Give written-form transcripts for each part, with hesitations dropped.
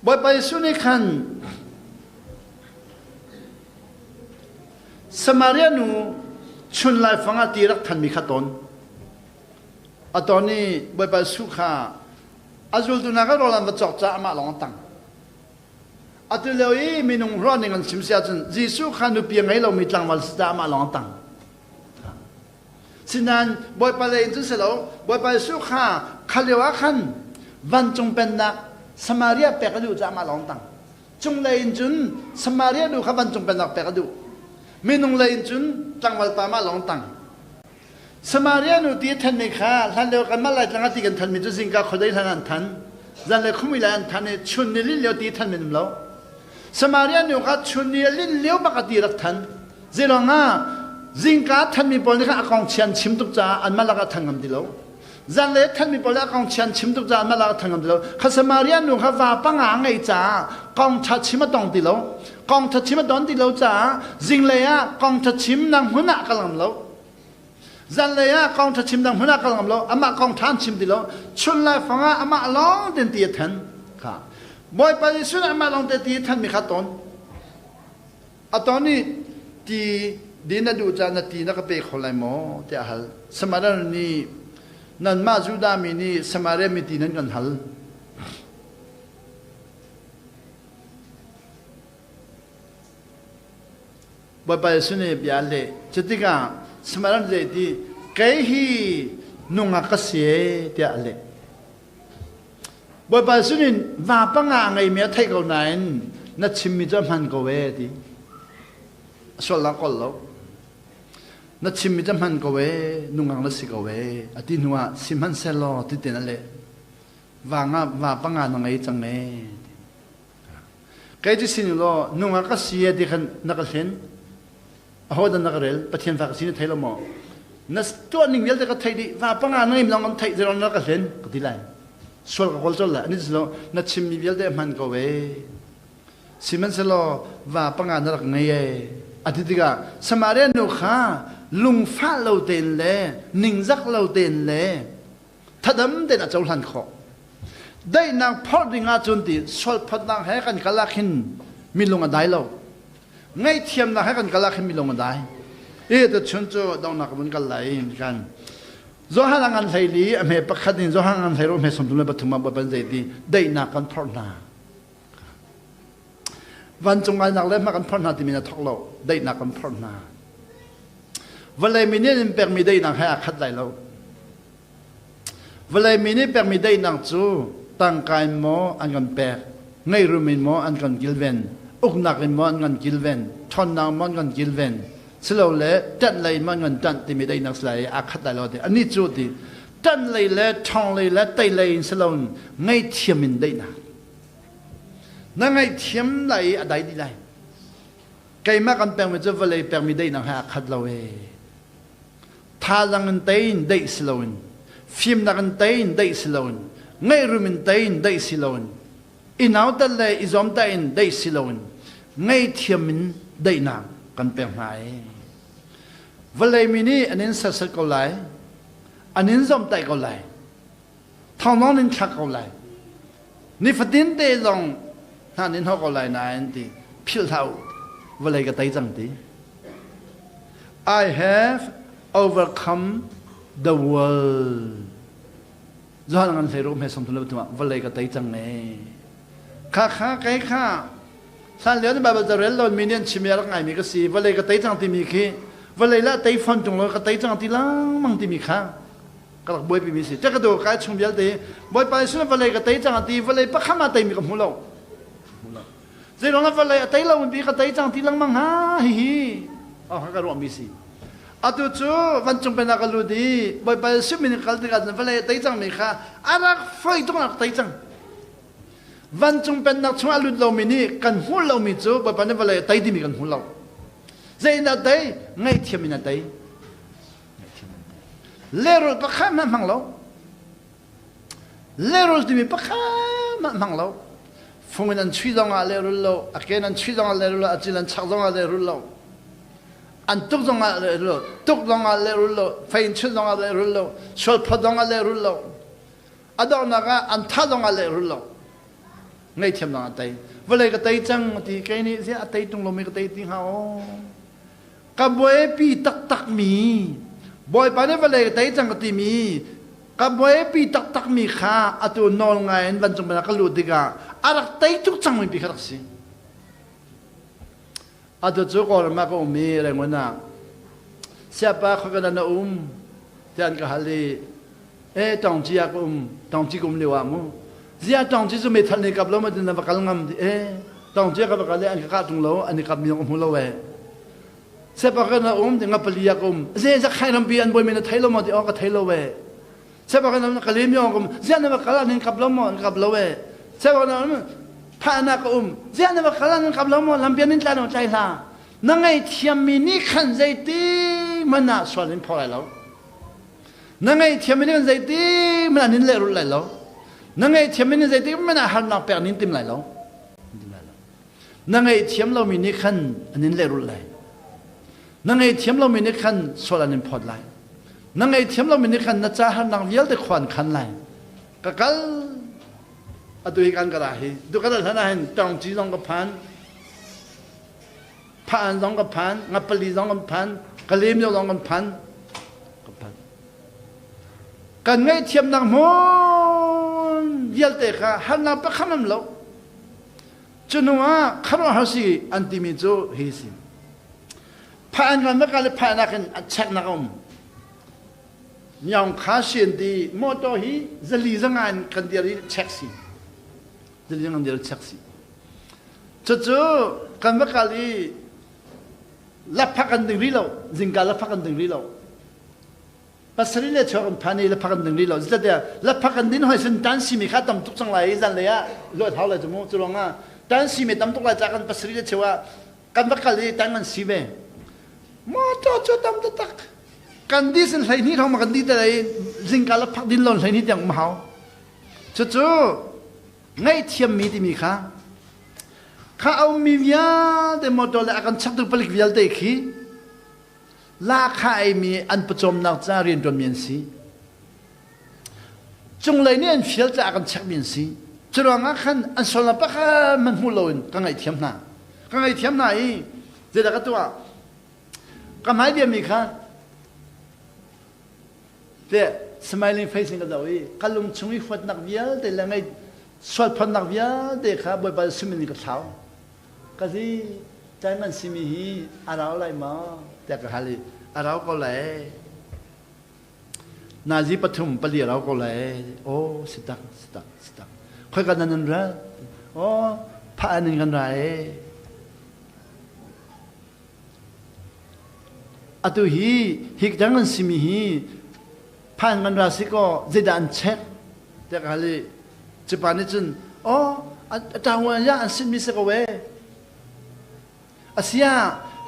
Bawipa Jesuh nih khan Samaria nu chun laifang ah ti rak thanmi kha ton. A ton i Bawipa Jesuh kha a zultu hna kha rawl an va cawk caah amah lawng a tang. Atu lio i minung ruah ning an chim si ahcun Jesuh kha nupi a ngei lomi tlangval si caah amah lawng a tang. Sinain Bawipa lei in cun si lo, Bawipa Jesuh kha kha lio ah khan vancung pennak Samaria pek a duh caah amah lawng a tang. Cunglei in cun Samaria nu kha vancung pennak pek a duh. Minung lei in cun tlangval pa mah lawng tang. Samaria nu ti a thanmi kha hlan lio kanmah Laitlang ah ti kan thanmi cu zingka khuadei hlan an than. Zanlei khumui lai an than i chun ni lin lio ti a thanmi um lo. Samaria nu kha chun ni a lin lio bak a ti rak than. Zeiruang ah zingka thanmi pawl nih khan a kong chia an chim tuk caah anmah lakah than ngam ti lo. Zanlei thanmi pawl a kong chia an chim tuk caah anmah lakah than ngam ti lo. Kha Samaria nu kha va panga a ngeih caah kong ṭha chim a tong ti lo. Kong ṭha chim a ton ti lo caah zinglei ah kong ṭha chim nang hmun ah kal ngam lo. Zanlei ah kong ṭha chim nang hmun ah kal ngam lo. Amah kong ṭha an chim ti lo. Chun lai fang ah amah lawng ten ti a than. Kha Bawipa Jesuh nih amah lawng te ti a thanmi kha ton. A ton i ti din na duh caah na ti na ka pe kho lai maw tiah a hal. Samaria nih nanmah Judah mi nih Samaria mi ti nan kan hal. Bawipa Jesuh nih bia a leh. Cutikah Samaria nih ti kei hi nungak ka si e tiah a leh. Bawipa sinin va panga a ngeimi a theih ko nain na chimmi cu a hman ko ee ti. A sual la kol lo. Na chimmi cu a hman ko ee, nungang na si ko ee. A ti hnu ah sihmanhsehlaw ti tin a leh. Va nga va panga na ngei cang ee. Kei cu sin law nungak ka si ee ti khan na ka hlen. Ahodah na ka rel? Pathian fa ka si na thei lo maw? Na tuah ning vialte ka theih dih. Va panga na ngei lawng kan theih zero na ka hlen ka ti lai. Sual ka kawl colh lai. Ani lo na chimmi vialte a hman ko e. Sihmanhsehlaw va panga na rak ngei e. A ti tikah Samaria nu kha lungfah lo tein le ningzak lo tein le thadam tein a cohlan khawh. Daihnak phorh ding ahcun ti sualphawtnak he kan kal ah khin mi lung a dai lo. Ngaihthiamnak he kan kal ah khin mi lung a dai. I tuchun cu donghnak vun kal lai kan Johan a ngan hlei li a hme pakhat in Johan ngan hlei ro hme 33 ah Bawipa zei ti daihnak kan phorh hna. Vancung ngainak le hma kan phorh hna timi na thok lo daihnak kan phorh hna. Vawlei mi nih in pekmi daihnak he aa khat lai lo. Vawlei mi nih pekmi daihnak cu tangka in maw an kan pek, ngeihrum in maw an kan kilven, uknak in maw an kan kilven, ṭhawnnak maw an kan kilven, silole ṭanh lei in maw an kan ṭanh timi daihnak si lai i aa khat lai lo ti. Anih cu ti ṭanh lei le ṭhawng lei le tei lei in si loin ngaihthiam in daihnak. Na ngaihthiam lai i a dai dih lai. Keimah kan pekmi cu vawlei pekmi daihnak he aa khat lo ee. Thazaang in tein deih si loin, fimnak in tein deih si loin, ngaihrum in tein deih si loin, i nautat le i zuamtah in deih si loin, ngaihthiam in daihnak kan pek hna ai. Vawlei mi nih an in serset ko lai, an in zomhtaih ko lai, thonglong in thlak ko lai. Nifatin te zong hna nin ho ko lai nain ti philh hlah u, vawlei ka tei cang ti. I have overcome the world. Johan ngan hlei ru hme som thum le ah vawlei ka tei cang e. Kha kha kai kha hlan lio ni Bible ca rel lo mi nih an chim i a rak ngaimi ka si vawlei ka tei cang timi khi vawlei la tei fon tung lo ka tei cang ti langmang timi kha ka rak buaipi mi si te ka do kai chung vialte Bawipa Jesuh vawlei ka tei cang ti vawlei pakham ah tei mi ka hmu lo Zeiruang ah vawlei a tei lo mi ka tei cang ti lengmang ha hihi oh ka ruah mi si. Atu cu vancung pennak ka lut i Bawipa Jesuh min in kal tikah cun vawlei a tei cang mi kha a rak foi tuk rak tei cang. Vancung pennak chung a lut lomi nih kan hmuh lomi cu Bawipa nih vawlei a tei timi kan hmu lo. Zei in dah tei? Ngaihthiam in a tei. Lehrulh pakhat hmanh hmang lo. Lehrulh timi pakhat hmanh hmang lo. Fung in an chuih zong ah lehrulh lo, a ke in an chuih zong ah lehrulh lo, a cil an chak zong ah lehrulh lo. An tuk zong ah lehrulh lo, tuk zong ah lehrulh lo, fei in chunh zong ah lehrulh lo, sualphawt zong ah lehrulh lo. A donghnak ah an thah zong ah lehrulh lo. Ngaihthiamnak a tei. Vawlei ka tei cang ti kei nih ziah a tei tung lomi ka tei ti hnga aw. Ka buaipi taktakmi Bawipa nih vawlei ka tei cang ka timi ka buaipi taktakmi kha atu nawl ngai in vancung bana ka luh tikah a rak tei tuk cangmi pi kha rak si. Atu cu Kawlram ah ka um i Rangoon ah siapa khuakana na um tiah an ka hal i e Tawngci ah ka um Tawngci ka um lio ah mu ziah Tawngci cu meithal nih kap lo ma tin na va kal ngam ti e Tawngci ah ka va kal i an ka kah tung lo an i kap mi ka hmu lo e siapa ka na um ti ngapali ah ka um ze zakhai rampi an bawi mi na thei lo maw ti aw ka thei lo e Siapa kan ka lem yong kum ziah na va kal an kap lo maw an kap lo e siapa kan pha na ka um ziah na va kal an kap lo maw lampian in tla no tlai hla na ngei thiam mi nih khan zeiti man ah sual in pho lai lo na ngei thiam mi nih khan zeiti man ah nin lehrulh lai lo na ngei thiam mi nih zeiti man ah harnak pek nin tim lai lo na ngei thiam lo mi nih khan an in lehrulh lai Na ngaihthiam lomi nih khan sual an in phawt lai. Na ngaihthiam lomi nih khan na ca harnak vialte khua an khan lai. Ka kal atu hi kan ka ra hi. Tu ka hlan ah hin Tawngci zong ka phan. Phaan zong ka phan, Ngapali zong kan phan, Kalemyo zong kan phan. Ka phan. Kan ngaihthiamnak hmun vialte kha harnak pakhat am lo. Cu hnu ah khuaruahhar si an timi cu hi si. Pha an kan va le pha nakin a cheknak a um. Nyaung kha si an ti motor hi zali zanga in kan dir i check si. Zali zanga dir check si. Cucu kan va kal i laphak an ding rih lo. Zingka laphak an ding rih lo. Pasarih le chuak an phan i laphak an ding rih lo. Zeicahtiah laphak an din hoi sin tan simi kha tam tuk cang lai i zanlei ah luat hau lai cu mu. Cu ruangah tan simi tam tuk lai ca kan pasarih le cheu ah kan va kal i tan kan si ve. Motor cu tam taktak. Kan di sin 12 thong ma kan di te lai zingka laphak din lon 12 tiang um hau. Cucu ngaihthiammi timi kha kha a ummi vialte motor le a kan chaktu palik vialte khi Lahkhah eimi an pawcawmnak ca rianṭuanmi an si. Cunglei nih an fial caah kan chekmi an si. Curuangah khan an sualnak pakhat hmanh hmu loin ka ngaihthiam hna. Ka ngaihthiam hna i zeidah ka tuah? Ka hmai biami kha te smiling face in ka zoh i ka lung chung i huatnak vialte le ngaih sualphonnak vialte kha Bawipa sim in ka thlau. Ka zi cai man simi hi a rau lai maw tiah ka hal i a rau ko lai. Nazi pathum pali a rau ko lai. Aw si tak si tak si tak. Khoi ka nan nan ral? Aw pha an in kan ra e. Atu hi hik dang an simi hi phan kan ra si ko zeidah an check tiah ka hal i Cupa nih cun, "Aw, a ṭahuan ya an sitmi si ko ee. Asia,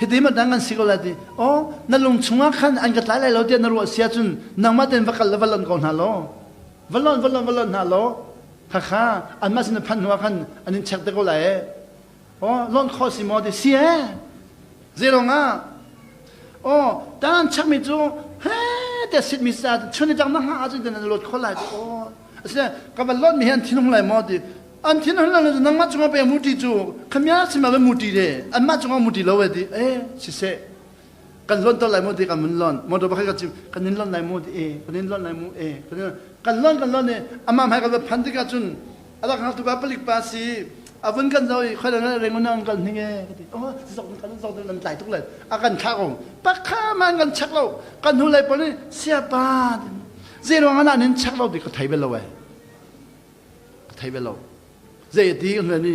hiti ma dang an si ko lai ti. Aw, na lung chungah khan an ka tlai lai lo tiah na ruah sia cun nangmah tein va kal le va lon ko hna law. Va lon, va lon, va lon hna law. Khakha, anmah sin na phanh hnu ah khan an in check te ko lai ee. Aw, lon khawh si maw ti si ee. Zeirong ah aw tan chakmi cu he te sitmi sa chun i tang na ha ahcun nan lot kho lai ti aw asile ka van lot mi hi an thinhung lai maw ti an thinhung lai lo nangmah cungah pe muti cu khamia sima ve muti de anmah cungah muti lo e ti e siseh kan lon to lai mu ti kan mun lon motor bakhat ka chim kan in lon lai mu ti e kan in lon lai mu e kan lon kan lon e amah hmai kan va phan tikah cun alak hngak tu pa palik pa si avun kan zo i khoi la rengun an kal hning e ka ti oh zok kan zok nan tlai tuk le a kan thla ko pakha man kan chak lo kan hnu lei pon sia pa zei ruang ah nan chak lo ti ka thei bel lo e ka thei bel lo zei ti kan ni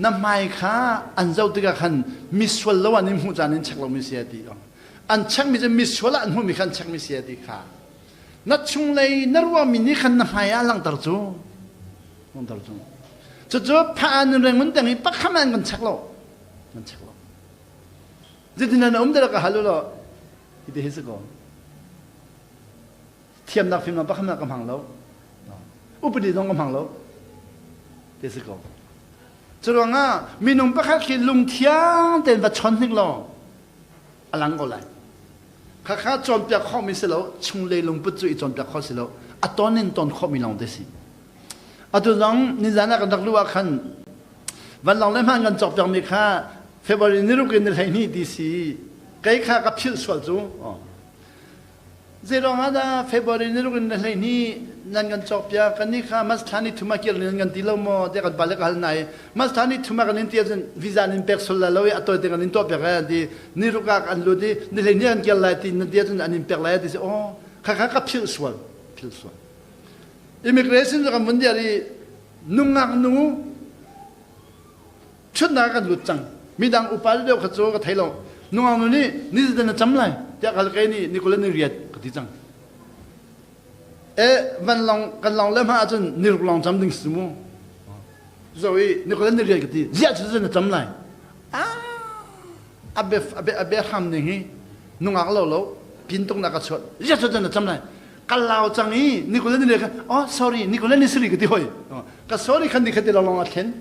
na hmai kha an zo tikah khan misual lo an in hmuh caan in chek lo mi sia ti an chek mi cu misual ah an hmuh mi khan chek mi sia ti kha na chunglei na ruahmi nih khan na hmai ah langhter cu langhter cu cucu pha an reng mun teng i pakham an kan chek lo kan chek lo zeitin na um te ka hal lo hi te hi si ko thiamnak fimnak pakham ka hmang lo upadi zong ka hmang lo te si ko curuangah minung pakhat khi lungthiang tein va chon hnik law a lang ko lai Khakha cawnpiak khawhmi si lo, chunglei lungput cu i cawnpiak khawh si lo, a ton in ton khawhmi lawng te si. Atu zong nizan ah kan rak luh ah khan Vanlawng le hman kan cawk piakmi kha February ni ruk in ni 12 ti si. Kei kha ka philh sual cu. Zeiruang ah dah February ni ruk in ni 12 nan kan cawk piak kan nih kha mas thla ni thum ah kir nan kan ti lo maw tiah kan pale ka hal nai. Mas thla ni thum ah kan in ti ahcun visa nin pek sul lai lo i a tawi te kan in tuah piak ai ti. Ni ruk ah an lut i ni 12 an kir lai ti nan ti ahcun an in pek lai ti si. Oh kha kha ka philh sual. Philh sual. Immigration cu kan vun dir i nungak nu ṭhutnak kan lut cang. Midang upa deuh kha cu ka thei lo. Nungak nu nih ni zeitin na cam lai tiah kal kei nih ni kul ni riat ka ti cang. E van long kan long le hma ahcun ni ruk long cam ding si mu. Zo i ni kul ni riat ka ti. Ziah cu na cam lai. Ah a bia hram ning hi nungak lo lo pin tuk na ka chuat. Ziah cu na cam lai. Ka lau cang i ni kul ni riat oh sorry ni kul ni sari ka ti hoi. Ka sorry khan ni kha ti lo long a thlen.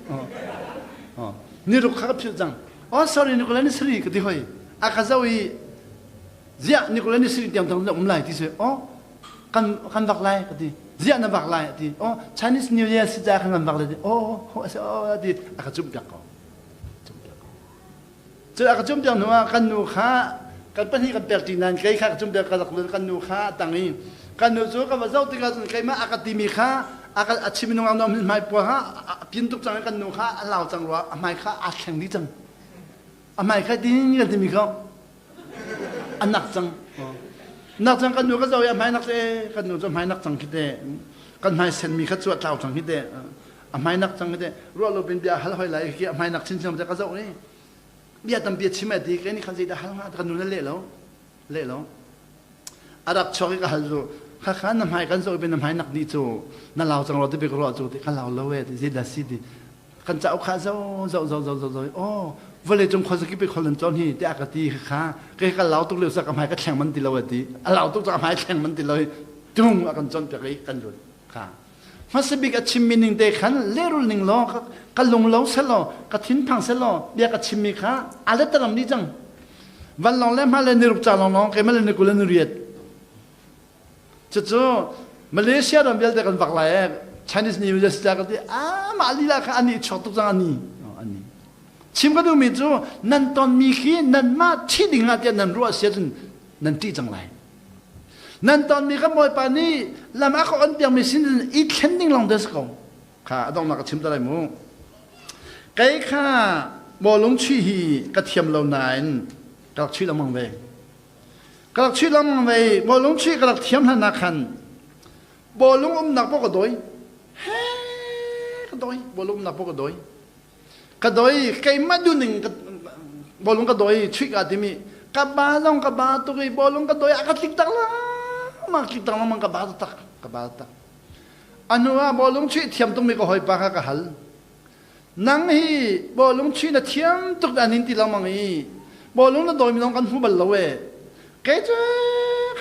Ni ruk kha ka philh cang. Oh sorry ni kul ni sari ka ti hoi. A ka zo i ziah ni kul ni sari tiang tang na um lai ti si. Oh kan kan vak lai ka ti. Ziah na vak lai ti. Oh Chinese New Year si ca kan kan vak lai ti. Oh oh oh ti a ka cumh piak ko. Cumh piak ko. Cu a ka cumh piak hnu ah kan nu kha kan pahnih kan pek ṭi nain kei kha ka cumh piak ka rak kan nu kha a tang i kan nu cu ka va zoh tikah cun keimah a ka timi kha a ka a chim nung ang hmai pua kha a pin tuk cang i kan nu kha a lau cang rua a hmai kha aa thleng dih cang a hmai kha tin kan timi kha a nak cang nak cang kan nu ka zoh i a hmai nak e kan nu cu hmai nak cang khi te kan hmai senmi kha cu a tlau cang khi te a hmai nak cang khi te ruah lo pin bia hal hoi lai khi a hmai nak chinchin te ka zoh i bia tampi a chim ti kei nih khan zeidah hal hnga ka nu le leh lo leh lo a rak chuak i ka hal cu kha kha na hmai kan zoh i na hmai nak ni cu na lau cang ro ti bik ruah cu ti ka lau lo e ti zeidah si ti kan cauk kha zo zo zo zo zo zo oh vawlei cung khuazakip i khol nan cawn hi tiah ka ti kha kei ka lau tuk lio sa ka hmai ka thleng man ti lo e ti a lau tuk ka hmai thleng man ti lo i tung a kan cawn piak i kan lut kha Hmasa bik a chimmi ning te khan lehrul ning law ka lung lo selaw ka thinphang selaw bia ka chimmi kha a letalam dih cang. Vanlawng le hma le niruk ca lawnglawng keimah le ni 20 le ni riat. Cucu Malaysia ram vialte kan vak lai e Chinese New Year si ka ti a mah lila kha ani chuak tuk cang ani ani chim ka duhmi cu nan tonmi khi nanmah thi ding ah tiah nan ruah si ahcun nan ṭih cang lai. Nan tonmi kan Bawipa nih lam a ka on piakmi sin i thlen ding lawng te si ko. Kha a donghnak ka chim te lai mu. Kei kha bawlung chuih hi ka thiam lo nain ka rak chuih lengmang ve. Ka rak chuih lengmang ve. Bawlung chuih ka rak thiam hlan ah khan bawlung umnak paoh ka dawi. He ka dawi. Bawlung umnak paoh ka dawi. Ka doi keimah duning ka bawlung ka doi chuih ka timi ka ba zong ka ba tuk i bawlung ka doi a ka tlik tak lengmang tlik tak lengmang ka ba tak ka ba tak a hnu ah bawlung chuih thiam tukmi ka hawipa kha ka hal nang hi bawlung chuih na thiam tuk an in ti lengmang i bawlung na dawimi zong kan hmu bal lo e kei cu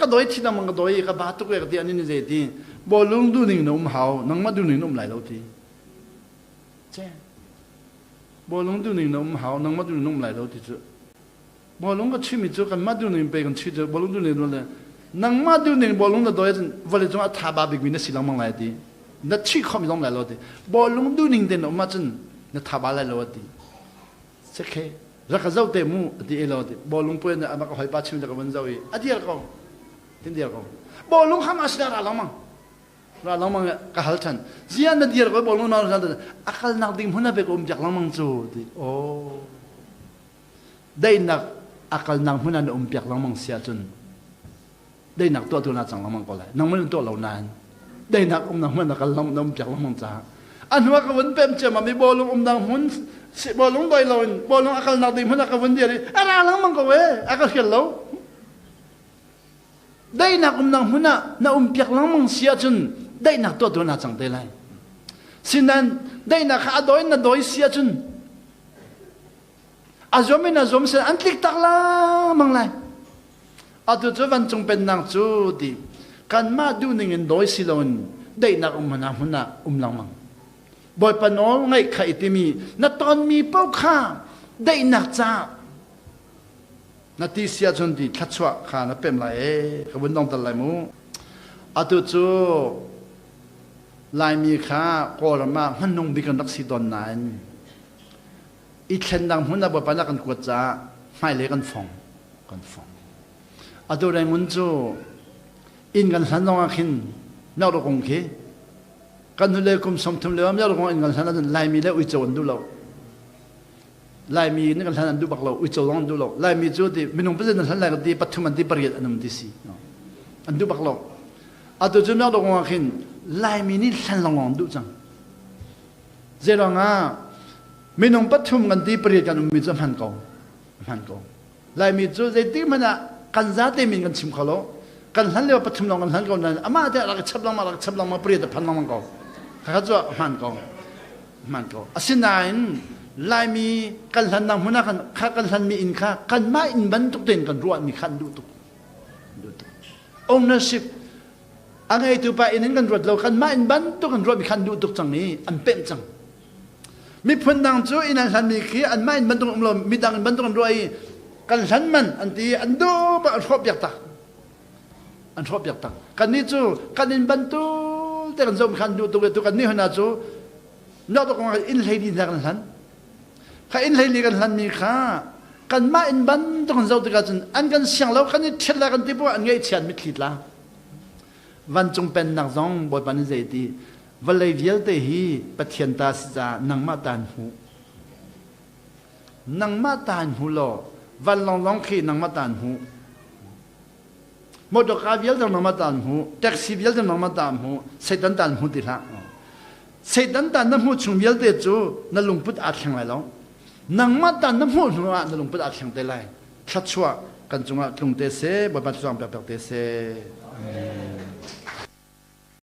ka doi thi lengmang ka doi ka ba tuk e ka ti an in zei ti bawlung duning na um hau nangmah duning na um lai lo ti Ce. Bawlung duhning na um hau, nangmah duhning na um lai lo ti cu. Bawlung ka chimmi cu kanmah duhning pe kan chih cu bawlung duhning na le nangmah duhning bawlung na dawi ahcun vawlei cung ah tha ba bikmi na si lengmang lai ti. Na chih khomi zong lai lo ti. Bawlung duhning te na um ahcun na tha ba lai lo ti. Sekhe rak ka zoh te mu ati e lo ti. Bawlung puai na ama ka hoipa chim le ka van zoh i a dir ko. Tin dir ko. Bawlung ham asina ra lengmang. Ra lengmang ka hal ṭhan. Ziah na dir ko bawlung na hal a kalnak ding hmun a pek um piak lengmang cu ti. Oh. Daihnak a kalnak hmun ah na um piak lengmang si ahcun daihnak tuah tu na cang lengmang ko lai. Nangmah na tuah lo nain daihnak umnak hmun na kal na um piak lengmang caah a hnu ah ka vun pem ciammam i bawlung umnak hmun bawlung doi loin bawlung a kalnak ding hmun ah ka vun dir i a ra lengmang ko e a ka hrial lo Daihnak umnak hmun ah na um piak lengmang si ahcun daihnak tuah tu na cang te lai. Sinain daihnak kha a dawi na dawi si ahcun a zuam in a zuam sin an tlik tak lengmang lai. Atu cu vancung pennak cu ti kanmah duhning in dawi si loin daihnak um hna hmun ah um lengmang. Bawipa nawl ngaih kha i timi na tonmi paoh kha daihnak caah Na ti si ahcun ti thluachuah kha na pem lai ee ka vun dong tal lai mu. Atu cu Laimi kha Kawlram ah hmanung bik an rak si tawn nain. I thlennak hmun ah Bawipa nih a kan kuat caah hmailei kan fong. Kan fong. Atu Rangoon cu inn kan hlan zong ah khin Miakdawkung khi kan hnulei kum 30 lio ah Miakdawkung inn kan hlan ahcun Laimi le uico an duh lo. Laimi nih kan hlan an duh bak lo, uico zong an duh lo. Laimi cu ti minung pazin an hlan lai kan ti pathum an ti pariat an um ti si. An duh bak lo. Atu cu Miakdawkung ah khin Laimi nih hlan lawnglawng an duh cang. Zeiruang ah minung pathum kan ti pariat kan ummi cu hman ko. Hman ko. Laimi cu zeitik hmanh ah kan zate min kan chim kho lo. Kan hlan lio pathum lawng kan hlan ko nain amah te rak chap lengmang rak chap lengmang pariat a phan lengmang ko. Khakha cu hman ko. Hman ko. Asinain Laimi kan hlannak hmun ah kan kha kan hlanmi inn kha kanmah inn bantuk tein kan ruahmi kha an duh tuk. Duh tuk. Ownership a ngeitu pa inn in kan ruat lo kanmah inn bantuk kan ruahmi kha an duh tuk cang i an pemh cang. Miphun dang cu inn an hlanmi khi anmah inn bantuk um lo midang inn bantuk an ruah i kan hlan man an ti an duh bak an hrawh piak tak an hrawh piak tak kannih cu kan inn bantuk te kan zoh kha an duh tuk tu kannih hna cu nak kong inn hleili hna kan hlan kha inn hleili kan hlanmi kha kanmah inn bantuk kan zoh tikah cun an kan siang lo kan i ṭhiat lai kan ti poah an ngaihchiat mitthli tla vancung pennak zong Bawipa nih zei ti Vawlei vialte hi Pathian ta si caah nangmah ta an hmu. Nangmah ta an hmu law vanlawng lawng khi nangmah ta an hmu. Motorka vialte nangmah ta an hmu. Taxi vialte nangmah ta an hmu. Satan ta an hmu ti hlah. Satan ta na hmuh chung vialte cu na lungput aa thleng lai lo. Nangmah ta na hmuh hnu ah na lungput aa thleng te lai. Thluachuah kan cungah tlung te seh, Bawipa thluachuah pek pek te seh. Amen.